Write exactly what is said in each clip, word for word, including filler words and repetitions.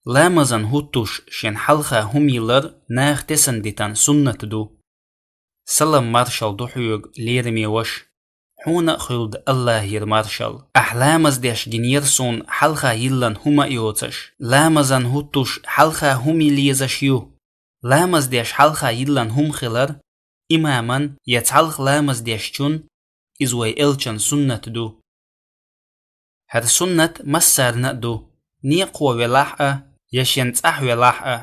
Ламазан хӀуттуш шен хьалха хӀума йиллар наха тесна дитан суннат ду. Салам-маршал ду хьоьга, лераме ваша. Хьуна а хуьлда Аллахьера маршал. Ахь ламаз деш гинера суна хьалха йиллан хӀума а йоцаш. Ламазан хӀуттуш хьалха хӀума йилла езаш ю. Ламаз деш хьалха йиллан хӀума хилар имаман я цхьалха ламаз дешчун, иза вай элчан суннат ду. ХӀара суннат массарна а ду, некъахо велахь а, я шен цӀахь велахь а.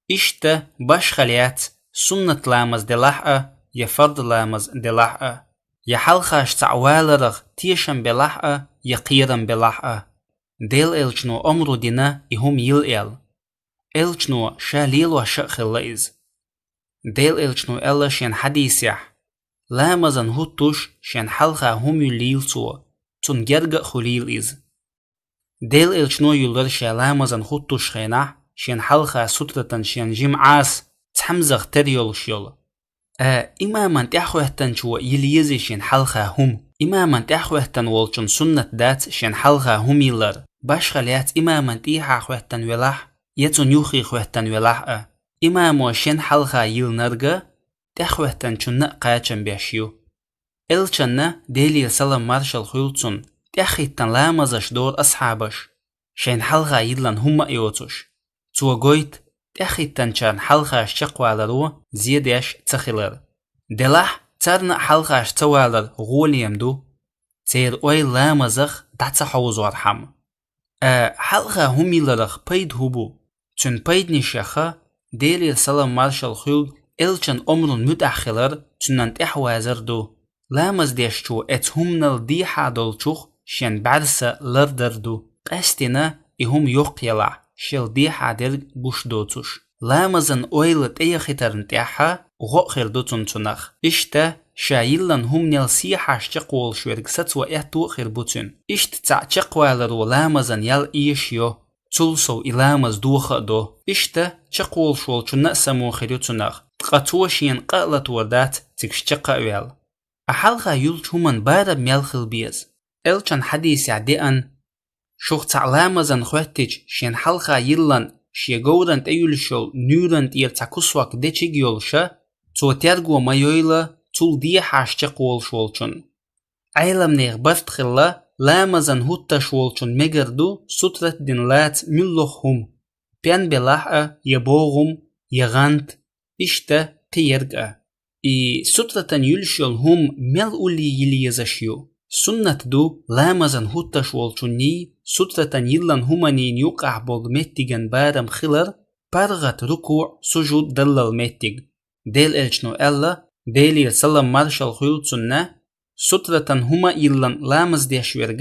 Иштта башхалла яц, суннат ламаз делахь а, я фард ламаз делахь а. Я хьалхаш цхьаъ валарах тешам белахь а, я кхерам белахь а. Делан элчано омра дина и хӀума йилла аьлла. Элчано ша лелош а хилла иза. Делан элчано аьлла шен хьадисехь: «Ламазан хӀуттуш шен хьалха хӀума йиллийла цо, цунна герга а хуьлийла иза». Делан элчано юллар ша ламазан хӀуттуш хенахь шен хьалха сутратан шен жима Ӏаса, цхьамзах тера йолуш йолу. А, имаман тӀаьхьахӀоьттинчо йилла езий шен хьалха хӀума? Имаман тӀаьхьахӀоьттина волчун суннат дац шен хьалха хӀума йиллар, башхалла яц имаман тӀехьа хӀоьттина велахь, я цунна юххе хӀоьттина велахь а. Имамо шен хьалха йиллинарг тӀаьхьахӀоьттинчунна а кхачам беш ю. Элчанна, Делера салам-маршал хуьлда цунна, тӀаьххӀиттина ламазаш дора асхьабаш, шайна хьалха йиллан хӀума а йоцуш. Цо гойту тӀаьххӀиттинчарна хьалхаш чекхваларо зен деш ца хилар. Делахь, царна а хьалхаш ца валар гӀолем ду, церан ойла ламазах дӀа ца хьовзорхьама. А, хьалха хӀума йилларах пайда хӀун бу? Цуьнан пайданех а, Делера салам-маршал хуьлда, элчан омрун муьтӀахь хилар, цуьнан тӀаьхьавазар ду. Ламаз дешчо оцу хӀуманал дехьа долчух шен бӀаьрса лардар ду. Къаьстина и хӀума йоккха елахь, шел дехьа дерг гуш доцуш. Ламазан ойла тӀеяхийтарна тӀехь гӀо а хир ду цунна цунах. Иштта, ша йиллан хӀуманел сехьаш чекхволуш верг сацо аьтто а хир бу цуьнан. Иштта цхьаъ чекхваларо ламазан ял эшайо, цул сов и ламаз доха а до. Иштта, чекхволуш волчунна а само хир ю цунах, ткъа цо шена къа а латор дац, цига чекх а ваьлла. А хьалха йиллачу хӀуманан барам мел хила беза? Элчан хьадисехь деана: «Шух цхьаъ ламазан хоьттича, шен хьалха йиллан шен говран тӀе юьллуш йолу нуьйран тӀера цхьа кусок дечиг а йолуша, цо терго ма йойла цул дехьаш чекхволуш волчунна». Ӏеламнехан барт хилла, ламазан хӀуттуш волчун мегар ду сутрат дина лаца муьлхха а хӀума: пен белахь а, я богӀум, я гӀант, иштта кхин ерг а. И сутратан юьллуш йолу хӀума мел уллий йилла езаш ю? Суннат ду ламазан хӀуттуш волчунний сутратан йиллан хӀуманийн юккъахь болу меттиган барам хилар паргӀат, рукуъ, сужуд даллал меттиг. Делан элчано аьлла, Делера салам-маршал хуьлда цунна: «Сутратан хӀума а йиллан ламаз деш верг,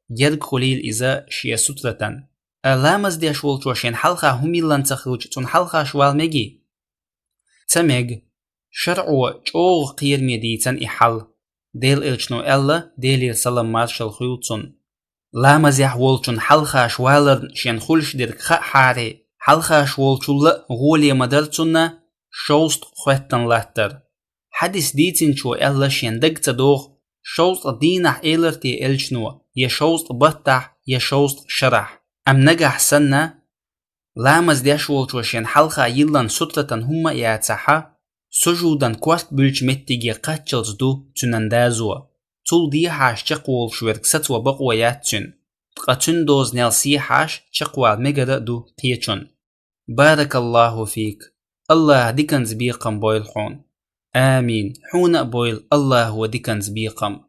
герга хуьлийла иза шен сутратан». А, ламаз деш волчо шен хьалха хӀума йиллан ца хилча, цунна хьалхаш вала мегий? Ца мега. ШарӀо чӀогӀа кхераме дийцина и хьал. Делан элчано аьлла, Делера салам-маршал хуьлда цунна: «Ламазехь волчун хьалхаш валарна шен хуьлуш дерг хаахьара, хьалхаш волчул а гӀоле ма дара цунна шовзткъа хоьттина латтар». Хьадис дийцинчо аьлла шен дага ца догӀу, шовзткъа дийнахь элира те элчано, я шовзткъа баттахь, я шовзткъа шарахь. Амма нагахь санна, ламаз деш волчо шен хьалха йиллан сутратан хӀума а яцахьа, сужудан корта буьллучу меттиге кхаччалц ду цуьнан дазо. Цул дехьаш чекхволуш верг сацо бакъо яц цуьнан, ткъа цуьнан дозанел сехьаш чекхвала мегар а ду кхечунна. Баракаллаху фик. Аллаха диканца бекхам бойла хьуна. Амин. Хьуна а бойла Аллахо диканца бекхам.